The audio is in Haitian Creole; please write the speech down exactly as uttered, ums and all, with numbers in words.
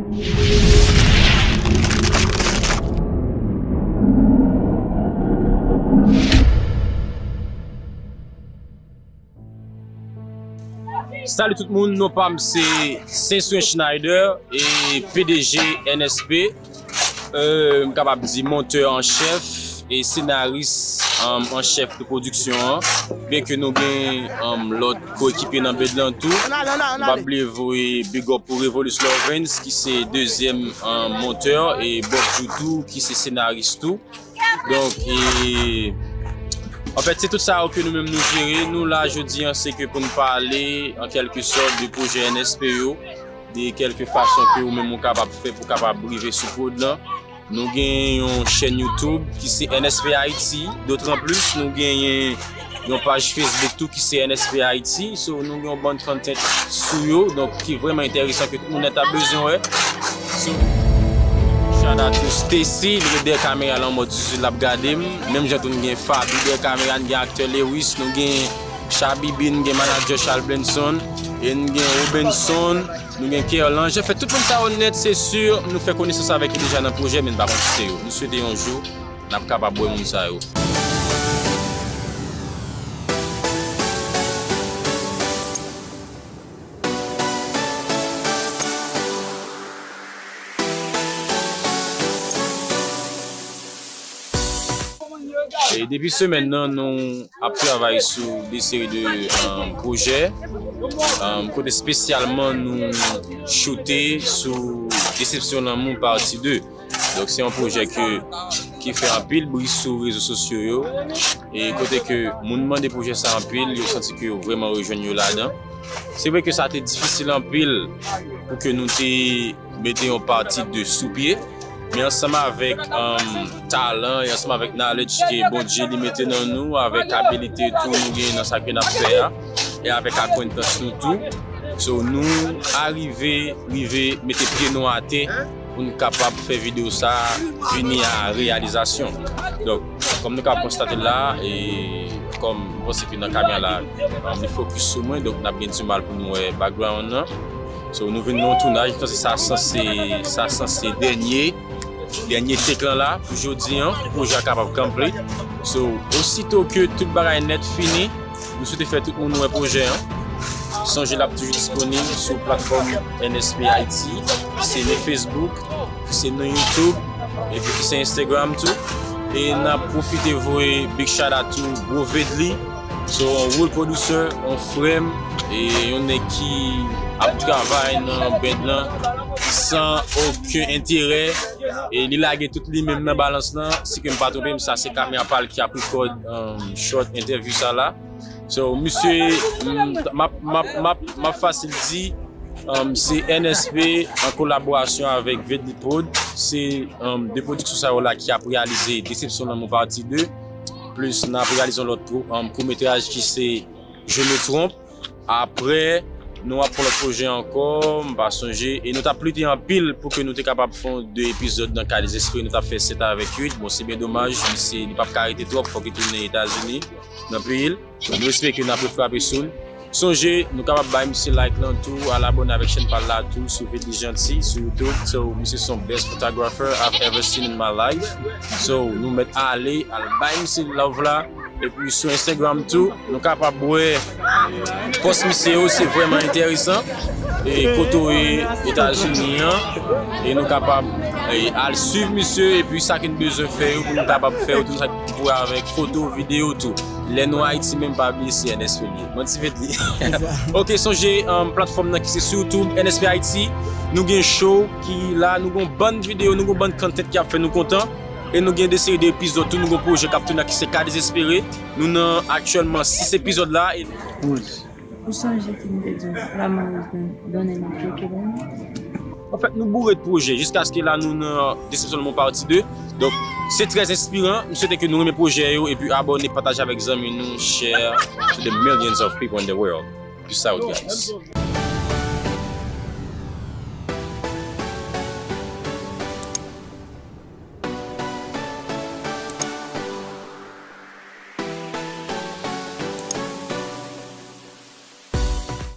Salut tout moun, non pa m se Senswen Schneider e P D G N S P. Euh, m kapab di montè an chèf e senaris, um, an chèf de pwodiksyon an. Byen ke nou gen, um, lòt koekipe nan band lan tou. Nou pa bliye voye big up pou Revolus Lovens ki se dezyèm, um, montè e Bob Joutou ki se senaris tou. Donk, e, anfèt, se tout sa yo ke nou menm nou jere. Nou la jodi an, se ke pou n pale, an kèlke sòt, de pwojè N S P yo, de kèlke fason ke ou menm ou kapab fè pou kapab rive sou prod lan. Nou gen yon chèn YouTube ki se N S P Haiti, dotranplis, nou genyen yon paj Facebook tou ki se N S P Haiti. So, nou gen yon bann content sou yo, donk ki vrèman enteresan ke tout moun nèt ap bezwen wè. So, shout out to Stacy, li ret dèyè kamera la an mòd zizou l ap gade m. Menm jan tou nou gen Faby dèyè kamera, nou gen aktè Lewis, nou gen Shabibi, nou gen manadjè Charles Benson, e nou gen Robinson, nou gen Kerlange. Anfèt, tout moun sa yo nèt, se si nou fè konesans avèk yo deja nan pwojè, men n pa konn si se yo. Nou swete yon jou n ap kapab wè moun sa yo. E depi semèn nan, nou ap travay sou de seri de, um, pwojè, um, kote espesyalman nou choute sou Desepsyon Lanmou pati de. Donk, se yon pwojè ke, ki fè anpil bri sou rezo sosyo yo, e kote ke moun mande pwojè sa anpil, yo santi ke yo vrèman rejwenn yo ladan. Se vre ke sa te difisil anpil pou ke nou te mete yon pati de sou pye, men ansanm avèk, um, talan, e ansanm avèk knowledge ke Bondye li mete nan nou, avèk abilite tou nou gen nan sa ke n ap fè a, e avèk akwentans nou tou. So, nou arive, rive mete pye nou atè pou n kapab fè videyo sa a vini a reyalizasyon. Donk, kòm nou kapab konstate la, e kòm m panse ke nan kamera la, um, li fokis sou mwen, donk n ap gen ti mal pou nou wè background nan. So, nou vin nan yon tounaj, m panse sa sanse, sa sanse dènye, dènye take lan la pou jodi an, pou pwojè a kapab complete. So, osito ke tout bagay nèt fini, nou swete fè tout moun wè pwojè an. Sonje l ap toujou disponib sou platfòm N S P Haiti, ki se nan Facebook, ki se nan YouTube, epi ki se Instagram tou. E n ap pwofite voye big shout out to Bro Vedly. So, yon real producer, yon frè m, e yon nèg ki ap travay nan band lan san okenn enterè. E li lage tout li menm nan balans lan. Si ke m pa twonpe m, sa se kamera pa l ki ap record, um, short interview sa la. So, misye, m, m ap, m ap, m ap, m ap fasil di, um, se N S P an kolaborasyon avèk Vedly Prod. Se, um, de pwodiksyon sa yo la ki ap reyalize Desepsyon Lanmou pati de. Plis, n ap reyalize yon lòt pro-, um, kout metraj ki se Je me trompe. Apre, nou ap fè lòt pwojè ankò, m pa sonje. E nou t ap lite anpil pou ke nou te kapab fè yon de epizòd nan Ka Dezespere, nou t ap fè sèt avèk uit. Bon, se byen domaj, misye, li p ap ka rete twòp, fòk li tounen Etazini, nan peyi l. Donk, nou espere ke n ap refrape sou l. Sonje, nou kapab bay misye like lan tou, al abòne avèk chèn pa l la tou, sou Vedly Gentil, sou YouTube. So, misye se yon best photographer I've ever seen in my life. So, nou mèt ale, al bay misye love la. Epi sou Instagram tou, nou kapab wè pòs misye yo, se vrèman enteresan. E kote w ye Etazini an, e nou kapab, e, al swiv misye, epi sa ke n bezwen fè yo pou nou kapab fè yo, tout sa ki pou wè avèk foto, videyo tou. Lè nou Ayiti menm, pa bliye se N S P li ye. Manti Vedly. Ok, sonje, um, platfòm nan ki se sou YouTube, N S P Haiti. Nou gen show ki la, nou gen yon bann videyo, nou gen yon bann content ki ap fè nou kontan. E nou gen de seri de epizòd tou, nou gen yon pwojè k ap tounen ki se Ka Dezespere. Nou nan aktyèlman sis epizòd la. E Ou sonje ki m te di w flaman wouj nan donnen nan pye ke ban mwen? Anfèt, nou boure de pwojè. Jiskaske la, nou nan Desepsyon Lanmou pati de. Donk, se trè enspiran. M swete ke nou renmen pwojè yo epi abòne, pataje avèk zanmi nou, share to the millions of people in the world. Peace out, guys.